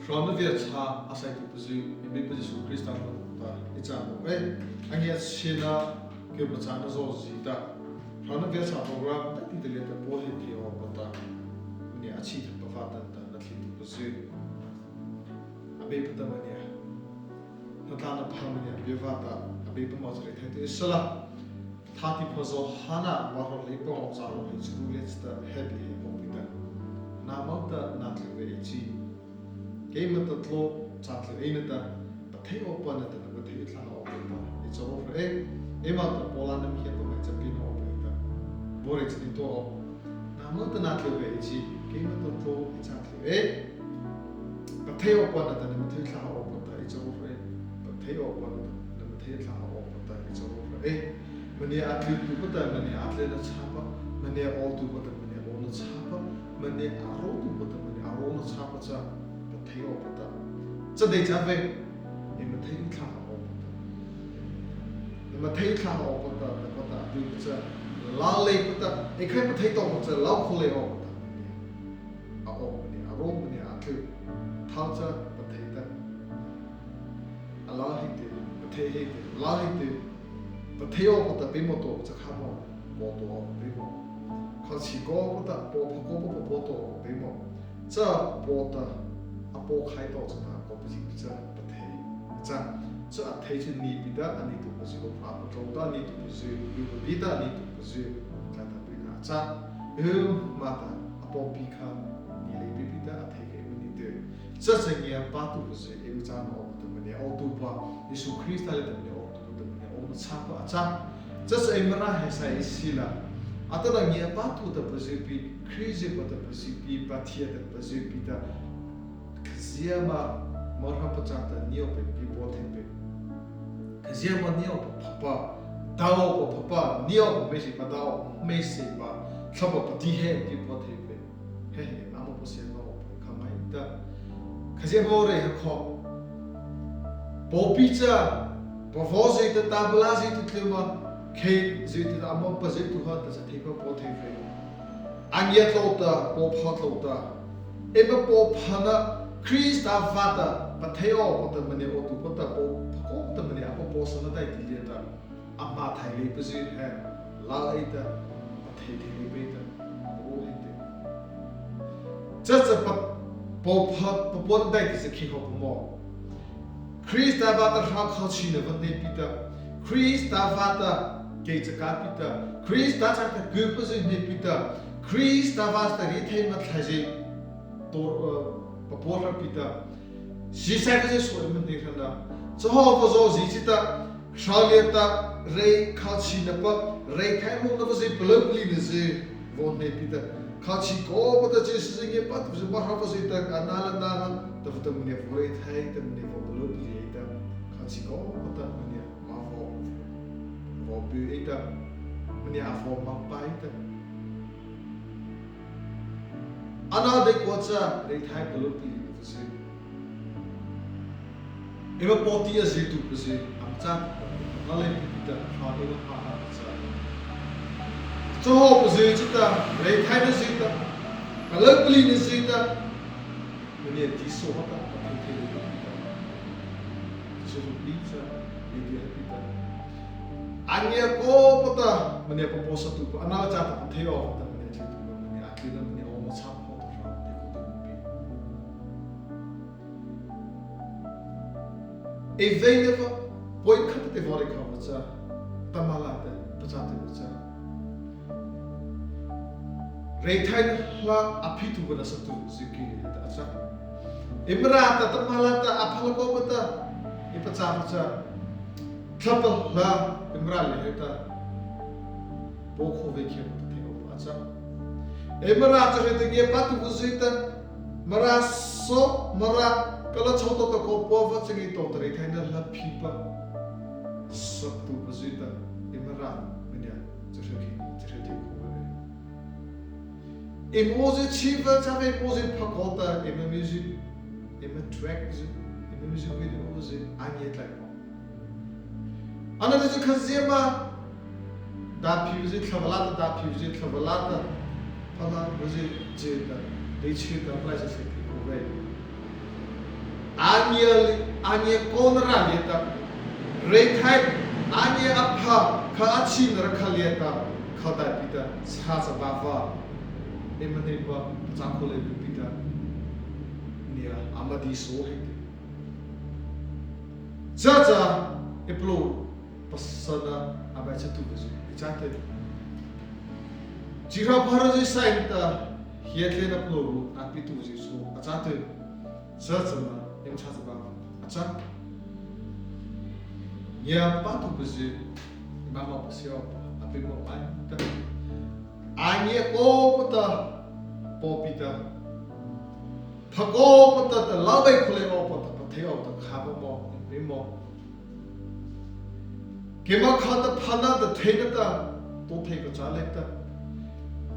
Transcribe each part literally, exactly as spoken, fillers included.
Hrona Viachhâh a saituhpazy, eima Beipa Zisu Krista hnohta ei cha naoh ei. A ngiachhiena kyhpachâna zawhzi ta, Hrona Viachhâh program daihti liata Paw hei thei awpa ta, maniah a chhihthapa vâta na thlietuhpazy, Abeipa ta maniah hnatlâhna pha maniah a pie vâta, Abeipa moh cha reithai tyh ei sala. Thâtihpha Zawhana, a hrawh hleipa, a châ hrawh hleicharu liata heta he bie hawhpi ta, Nâmo ta na tlyh veih ei chi, keima ta tlao châ tlyh ei na ta, pathei awpa nata nama thei thlâh awpa ta ei cha ro hra ei. Eima ta Pawla nama hiapa maih cha pie nawpa ei ta, vaw reih chi ni tua aw. Nâmo ta na tlyh veih ei chi, keima ta tlao ei châ tlyh ei. Pathei awpa nata nama thei thlâh awpa ta ei cha ro hra ei. Pathei awpa nata nama thei thlâh awpa ta ei cha ro hra ei. Maniah a tlyhtuhpa ta maniah a tlyhna châpa, maniah a awtuhpa ta maniah a awna châpa, maniah a rotuhpa ta maniah a rona châpa cha pathei awpa ta, cha dei châ vei. Eima thei thlâh awpa ta, nama thei thlâh awpa ta, tahpa ta a pyh cha, lâ leipa ta ei khai pathei tawhta cha lâ kho lei awpa ta, maniah a aw, maniah a ro, maniah a tlyh, thao cha pathei ta, a lâ hei tyh, pathei hei tyh, lâ hei tyh. Pathei awpa ta peimawh tao cha kha maw, paw tao awpa peimawh. Khâchhi kawpa ta, paw pha kawpa paw tao awpa peimawh. Cha paw ta, a paw khai tao cha ta kawpazy pi cha pathei a châ. Cha a thei cha nie pi ta, a nie tupazy awpa a patlô ta, a nie tupazy, ypa pi ta, a nie tupazy, cha ta pi na a châ. Eima ta a paw pi kha, nie lei pi pi ta, a thei kha eima nie tyh. Cha cha ngiapâtuhpazy eima châ nawpa ta maniah a awtuhpa, Zisu Krista liata maniah a awtuhpa ta maniah a awna châpa a châ. Cha cha eima râh he sai ei sila, atanoh ngiapâtuhpazy pi, Krizyhpa ta pazy pi, pathipathipa zy pi ta, khazia ma, Mara pachâ ta nie awpa pie paw thei pi, khazia ma nie awpa phapa, dao awpa phapa, nie awpa hmeiseihpa, dao awpa hmeiseihpa, Thlahpa pati he pie paw thei pi. He he, ama paw sie ma awpa kha maih ta, khazia ma rei ha kho, pawpi cha, pavaw zy ta, tabla zy ta tlyma, khei zy ta, ama pazy tu ha ta cha thei pa paw thei pi. A ngia tlô ta, paw pha tlô ta, eima paw phana, Krista vâta pathei awpa ta maniah a awtuhpa ta, paw pha kawpa ta maniah a paw pawsana daihti liata, ama thai leipazy he lâ ei ta, pathei thei leipa ei ta, ama ro hei tyh. Cha cha pa, paw pha, paw pawna daihti cha khih awpa maw, Krista vâta hra khochhihna vaw hnei pi ta, Krista vâta kei chakâ pi ta, Krista châta kyhpazy hnei pi ta, Krista vâta riethei mathlâzy tao, eh, papuaha pi ta, siesai kha zy suh eima hnei hra na, cha hawhpa zawhzi chi ta, hra liata, rei khochhihna pa, reithai hmôna vazy, palôh palihna zy vaw hnei pi ta, khochhi kawpa ta chyhsa zy, ngiapâtuhpazy, Mara vazy ta, a nâ la nâ la, tahpa ta maniah vaw reithai ta, maniah vaw palôh palih ei ta, khochhi kawpa ta maniah ama vaw, vaw pie ei ta, maniah a vaw mâ pai ei ta. Ano deikua cha reithai palôh palihna vazy, eima pawti a zituhpazy, ama châ, ama lei pi ta, hra eima hmâ ha ta cha, cha hawhpazy chi ta, reithaina zy ta, palôh palihna zy ta, maniah ti so ha ta, pathei thei leipa pi ta, Zisu pi cha, ei ti ha pi ta, a ngia kawpa ta maniah papawsatuhpa, ano châta pathei awpa ta maniah a tlyhtuhpa, maniah a tlyhna, maniah a awna châpa hawhta hra deikua ta pi. Ei vei leipa, point khat ta ei vaw reih khoh vâta cha, atahmâ lâta pachâ tyhpa cha, reithaina hla a phituhpa nata satuhzy kyh liata a châ. Eima râh ta atahmâ lâta a pha la kawpa ta ei pachâpa cha, Thlahpa hla eima râh liata heta, paw khao vei khiahta pathei awpa a châ. Eima râh chariah ta ngiapâtuhpazy ta, Mara saw, Mara kala chhao tawhta kawpa vâ châ ngei tawhta reithaina hla phipa satuhpazy ta, eima râh maniah chariah thei, chariah thei khao vei. Eima awzy chhihpa châ vei, eima awzy pha kaw ta, eima music, eima track zy, eima music video zy a ngia tlai ma. Ano deikua khazia ma, dâh phipazy, Thlahpa lâta dâh phipazy, Thlahpa lâta pha la pazy chi ta, dei chi ta, palâsa sei pi khao vei. Ania, ania kô na ra liata, reithai, ania a pha, kha a chi na ra kha liata, kha dai pi ta, sa sa ba va. Eima nei pa, cha kho lei pi ta. Nia, ama di so hei te. Cha cha, e plo, pasana, a bai cha tu ka zi, e cha te. Chi ra pha ra zi sa in ta, hia tle na plo ru, a pi tu zi so, a cha te. Cha cha ma, em cha cha ba, a cha. Nia pa tu pa zi, ma ma pa sia pa, a pi ma pa ta. A nia kô pa ta, pô pi ta. Pha kô pa ta, ta la bai kho lei o pa ta, pa thei o ta, kha pa mo, pi mo. Keima kha ta pha na ta thei na ta, to thei pa cha lei ta.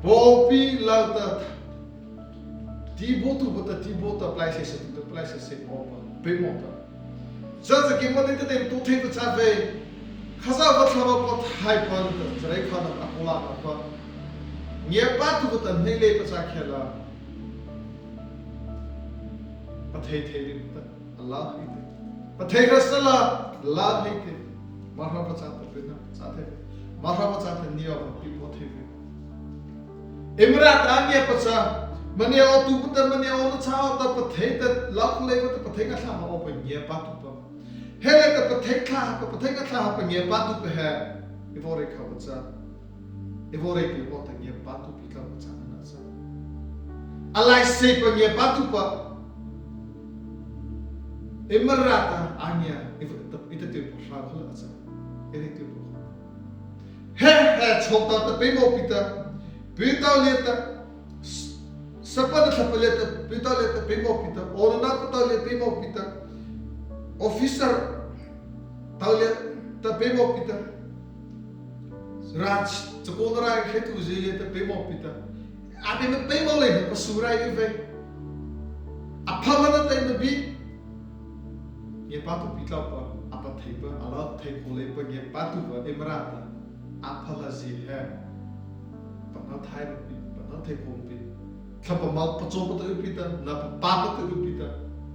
Pô pi la ta, ti bo tu bo ta, ti bo ta, plai se se tu ta, plai se se bo pa, pe mo ta. Cha cha keima te te to thei pa cha ve. Khazohpa Thlahpa Pathaihpa ta, cha rei kha na ta, ko la na pa. Ngia pa tu bo ta, nei lei pa cha khia la. Pathei thei lei ta. A la hei te. Pathei kha sa la, la hei te. Mara pa cha ta pe na, cha te. Mara pa cha ta nia pa pi pa thei pe. Eima râh ta nia pa cha. Mania o tu pa ta, mania o na cha o ta pathei ta, la ku lei pa ta pathei ka thla ha o pa ngia pa tu pa. He lei ta pathei thla ha pa, pathei ka thla ha pa ngia pa tu pa he. I vaw rei kha pa cha. I vaw rei pi pa ta ngia pa tu pi thla pa cha na cha. A lai sei pa ngia pa tu pa. Eima râh ta a nia, i ta, i ta te pa hra kha la cha. I rei te pa. He, he, chhao ta ta pe mo pi ta. Pi ta le ta. Sapa na thapa le ta, pi ta le ta pe mo pi ta. O na pa ta le pe mo pi ta. Officer ta le ta pe mo pi ta. Râh, cha ko na râh he tu zi le ta pe mo pi ta. A pe na pe mo le pa su râh i ve. A pha ma na ta na bi. Ngia pa tu pi tla pa, a pathei pa, a la thei ko lei pa ngia pa tu pa, eima râh ta. A pha la zi he. Pa na thei pa pi, pa na thei ko pi. Thla pa ma pa cho pa ta u pi ta, na pa pa pa ta u pi ta.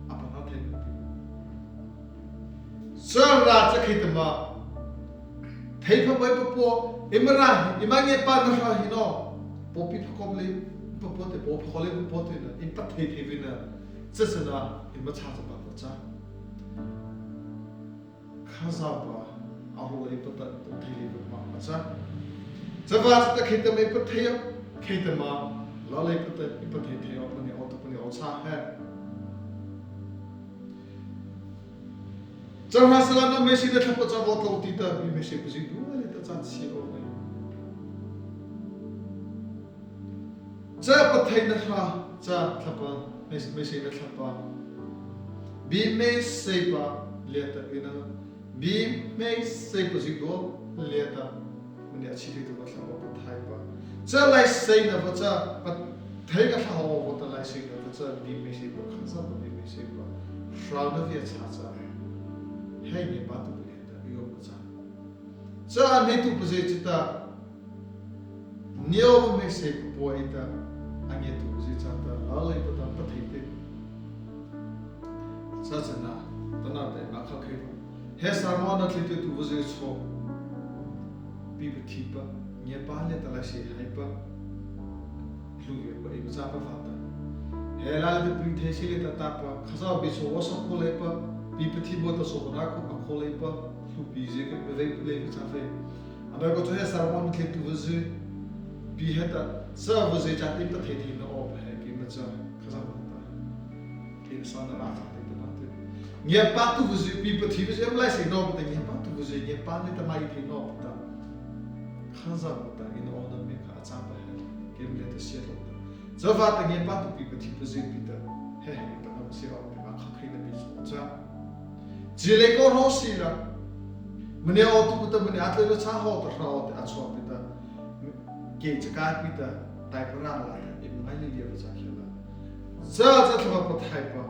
A pa na thei pa pi. Sa râh cha khei ta ma. Thei pha bai pa po, eima râh, eima ngia pa na râh hi no. Po pi pha ko lei, pa po te po pha ko lei pa po te na, eima pathei thei vi na. Cha sa na, eima cha cha pa pa cha. Khazohpa, a ro lei pa ta, thei lei pa ma pa cha. Cha va cha ta khei ta ma eima pathei o, khei ta ma, la lei pa ta, eima pathei thei o, pa ni o ta pa ni o cha he. Cha hra sa la na mei si na thla pa cha bo tlo ti ta, bi mei si pa zi du le ta cha si o le. Cha pathei na hra, cha thla pa, mei, mei si na thla pa. Bi mei si pa, le ta i na. Bi mei si pa zi du, le ta. Mani a chi ti tu pa thla pa pathei pa. Cha lai sei na pa cha, pathei ka thla ho pa ta lai sei na pa cha, bi mei si pa khan sa pa bi mei si pa. Hra na via cha cha. Hei ngia pa tu pa le ta, i o pa cha. Cha a nei tu pa zi chi ta. Nio mei si pa po i ta. A ngia tu pa zi cha ta. La lei pa ta pathei te. Cha cha na. Ta na te ma kha khei pa. He sa ma na thli tu tu pa zi cho. Pi pa thi pa. Ngia pa le ta la si hai pa. Hlu ve pa i pa cha pa fa ta. He la le ta pi thei si le ta ta pa. Khazoh bi cho wa sa ko lei pa. Pi pa thi bo ta so na ko a ko lei pa. Hlu pi zi ke ve le pa cha ve. Ama ko he sermon kei tu vaw zi, pi heta, sa vaw zi cha ti pathei thei na o pa he kei ma cha, Khazoh ta. Kei sa na ra cha ti ta na te. Ngia pa tu vaw zi, pi pathei vaw zi, em lai si no pa ta, ngia pa tu vaw zi, ngia pa ni ta mai thei no pa ta. Khazoh ta, i na o na me kha cha pa he, kei ma le ta sia lo ta. Cha va ta ngia pa tu pi pathei vaw zi pi ta, he he pa na sia o pi ma kha kei na pi so cha. Chi lei ko ro si la. Mania o tu ta mania a tlai la cha ho ta hra o ta a chua pi ta. Kei cha ka pi ta, tai pa ra la ta, i ma ngai li lia pa cha khia la. Cha cha thla pa thai pa.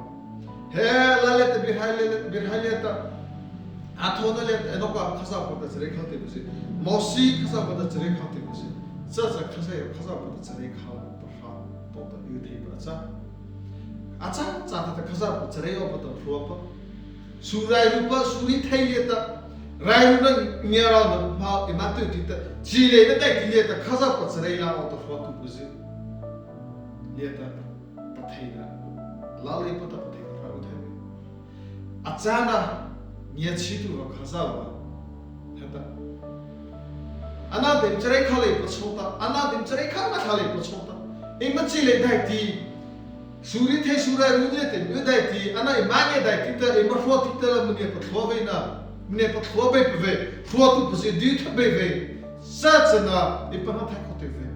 He la le ta bi hai le, bi hai le ta. A tho na le ta, e no pa Khazoh pa ta chare khao te pu si. Mosi Khazoh pa ta chare khao te pu si. Cha cha Khazoh, Khazoh pa ta chare khao pa hra, to ta yu thei pa cha. A cha, cha ta ta Khazoh pa chare o pa ta hra pa. Su rairupa, su ri thei liata, rairuna ngiarana ma, eima tao ti ta, chi leina daihti liata, Khazohpa charei lâ awpa ta hrotuhpazy liata, patheina, lâ leipa ta patheina hra u thei. A châna, ngiachhietuhpa Khazohpa, heta. Ano dei charei kha leipa chôta, ano dei charei kha ma kha leipa chôta. Eima chi lei daihti, su ri thei su rairu liata, eima daihti, ano eima ngia daihti ta, eima hrotu ta, mania pathluah vei na, mania pathluah vei pa vei, hrotuhpazy dytha vei vei, sa chana, eima pahno thai khao tyh vei.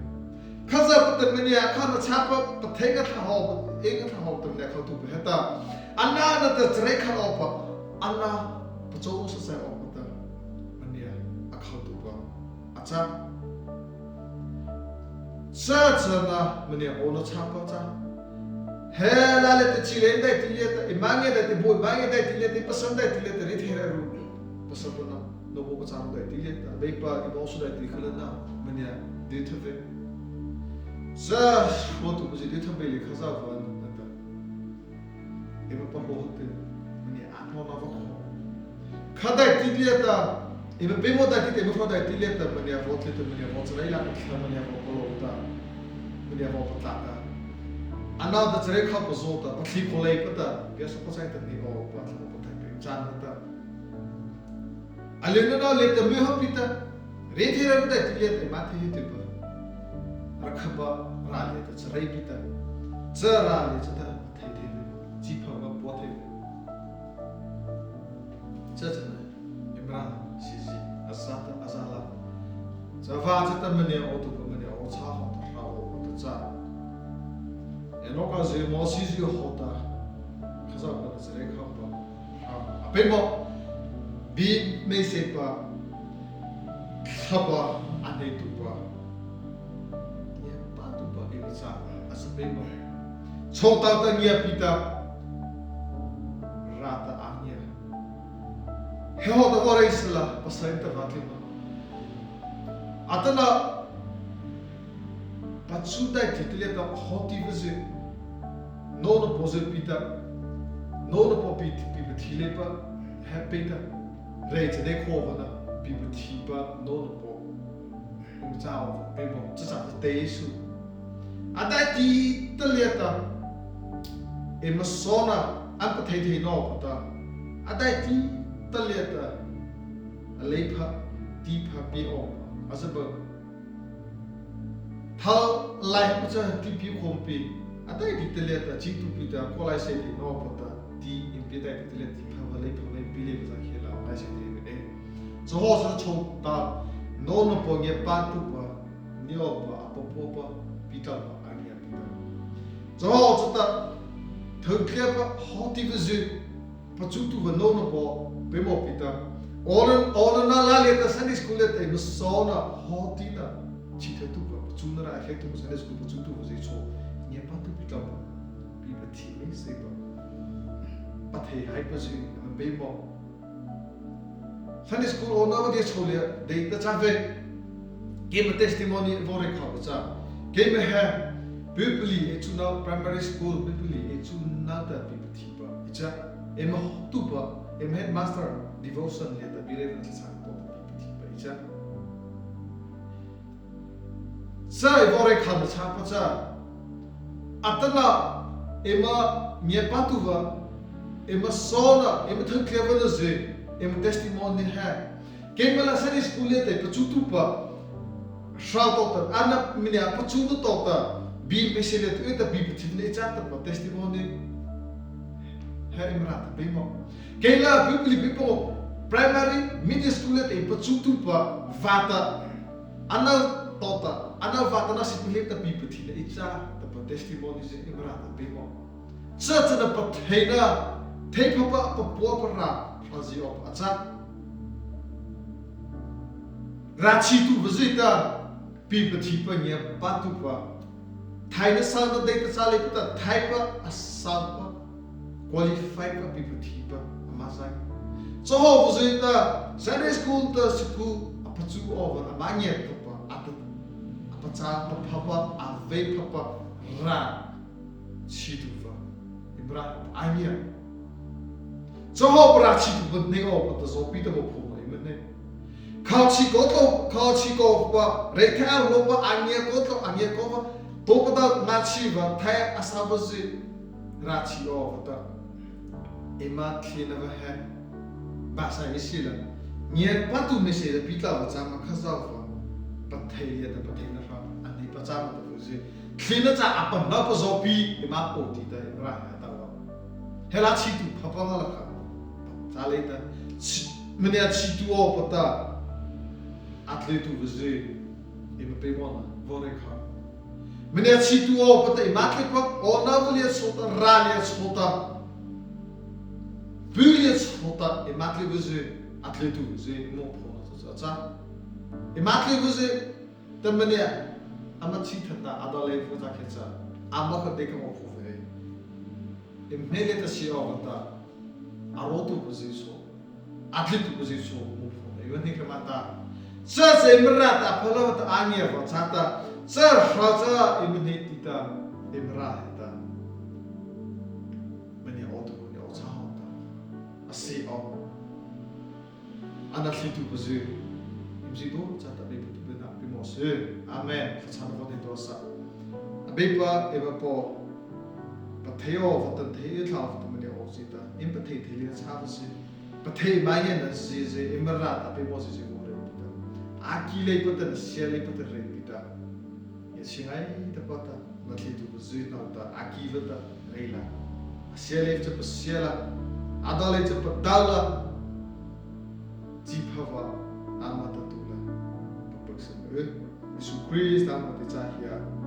Khazohpa ta mania a khona châpa, pathei ngâ thlâh haw, ei ngâ thlâh haw ta mania khotuhpa heta. Ano nata charei kha awpa, ano pachô sa sai awpa ta, mania a khotuhpa. A châ. Sa chana mania awna châpa châ. He lâ liata chi leina daihti liata, eima ngia daihti, bo eima ngia daihti liata, pasana daihti liata, ri thei rairu. Pasana na, nô bo pachâ daihti liata, Abeipa, eima su daihti kha la na, mania dytha vei. Sa, hrotuhpazy dytha vei lei Khazohpa nata. Eima pahno tyh, mania a pahno na va kho. Kha daihti liata, eima peimawh daihti ta, eima hro daihti liata, mania vaw tly ta, mania vaw charei lâ ta, mania vaw palôh ta, mania vaw patlâh ta. Ano ta charei kha pazo ta, pathlie khao leipa ta, biasa pachai ta ni awpa, pathai pi châna ta. Alyna nô liata mei hawh pi ta, ri thei rairu daihti liata, eima thei hih tyhpa. Rakhapa râh liata charei pi ta. Cha râh liata chata, thei thei, chi phapa pua thei. Cha chana, eima râh, sizy, a za ta, a za la. Chavâta chata mania awtuhpa, mania aw châ haw ta, a aw ta châ. Enoka zy, Mawsi zy haw ta, Khazohpa ta charei khapa. A peimawh, bie hmeiseihpa, thlahpa, a hneituhpa, ngiapâtuhpa eima châ, a za peimawh. Chhôhta ta ngia pi ta, râh ta a ngia. He haw ta vaw rei sala, pasai ta va tlyma. Atanoh, pachu daihti liata hawtipazy, nô nata pazy pi ta, nô nata pi, pi pathi leipa, he pi ta, rei cha dei khao va na, pi pathipa, nô nata, eima châ awpa, eima châ châ ta tei su. A daihti ta liata, eima sona, ama pathei thei nawpa ta, a daihti ta liata, a leipha, tipha pie awpa, a za ba. Thao lai hmah cha ti pi khom pi, a daihti ta liata chi tu pi ta, ko lai sei thei nawpa ta, ti eima pie daihti ta liata tipha va leipha va eima pie leipa za khei la, lai sei thei va e. Cha haw sa chhôhta, nô nata ngiapâtuhpa, ngiapâ, a papuapa, pi ta pa, a ngia pi ta. Cha haw chata, thao tlyhpa, hawtipazy, pachutuhpa nô nata peimawh pi ta. Awna, awna lâ liata Sunday school liata eima sona hawtina, chi thei tu pa, pachuna râh a thei tu pa Sunday school pachutuhpazy chô, ngiapâtuhpa pi ta pa, pi pathi hmeiseihpa. Pathei haipazy, eima peimawh. Sunday school awna va dei chô liata, dei ta châ vei. Keima testimony vaw rei khao va châ. Keima he, Pipili ei chuna primary school, Pipili ei chuna ta pi pathipa ei châ. Eima hawtuhpa, eima headmaster, devotion liata bie reina cha sa to ta pi pathipa ei châ. Cha ei vaw rei khao na châ pa châ. Atanoh, eima ngiapâtuhpa, eima sona, eima thao tlyhpa na zy, eima testimony he. Keima la Sunday school liata pachutuhpa, hra to ta, ano mania pachuna to ta, bie hmeiseih liata y ta pi pathipa na ei châ ta pa testimony he eima râh ta peimawh. Kei la Pipili Pipili primary, middle school liata pachutuhpa, vâta, ano to ta, ano vâta na si pi liata pi pathi na ei châ ta pa testimony zy eima râh ta peimawh. Cha chana patheina, thei phapa, papuapa râh, hra zy awpa a châ. Râh chi tu va zy ta, pi pathipa ngiapâtuhpa. Thaina sona dei ta châ leipa ta, thaipa, a sapa, qualified pa pi pathipa, ama zy. Cha haw va zy ta, Sunday school ta school, a pachu awpa, ama ngiatuhpa, a ta, a pachâ pa phapa, a vei phapa, râh chi tu va, eima râh ta a ngia. Chahawhpa râh chhituhpa hnei awpa ta zawpi ta vaw phuah ei mania. Kha chi kaw tlô, kha chi kawpa, reithai a ropua, a ngia kaw tlô, a ngia kawpa, to kha ta ngâchhihpa thai a sapa zy, râh chi awpa ta, eima thina pa he, basa ei sila, ngiapâtuhpa hmeiseihpa pi tlâ pa châ ma Khazohpa pathei liata patheina hra a hneipa châ ma ta zy, thina cha a pahnopa zawpi eima pôh ti ta eima râh he a tao. He la chhituhpa pa ngâ la kha, cha lei ta, chi, mania chhituh awpa ta, a tlyhtuhpazy, eima peimawhna vaw reih kha. Mania chhituh awpa ta eima tlyhpa, awnanopa liata chôta, râh liata chôta, pu liata chôta eima tlyhpazy, a tlyhtuhpazy eima phaohna châ, châ, eima tlyhpazy, ta mania, ama chhituhpa ta a dao lei vaw châ khiahta, ama kha dei kha vaw phuah vei. Eima hnei liata sie awpa ta, a rotuhpazy chô, a tlyhtuhpazy chô eima phaoh ei mania kha ma ta, cha cha eima râh ta a pha la ta a ngia vaw châ ta, cha hra cha eima hnei ti ta, eima râh he ta, mania awtuhpa ngia aw châ haw ta, a sie aw, a na tlyhtuhpazy, eima zydua châta Abeipa ta byhnâ pie mawh sy. Amen. Thlahchhâna vaw hnei tua sa. Abeipa eima Paw, pathei awpa ta thei ei tlai awpa ta mania aw zy ta, eima pathei thei liana châ vâ sy, pathei ma ngiana zy zy, eima râh ta peimawh zy zy vaw reih pi ta, a ki leipa ta na sia leipa ta reih pi ta, ngiachhie ngaitapa ta, na tlyhtuhpazy nota a ki vâta reih la, a sia lei cha pasia la, a dao lei cha padao la, chi phapa ama ta tu la, papasana, Zisu Krista moh ta ei cha hia.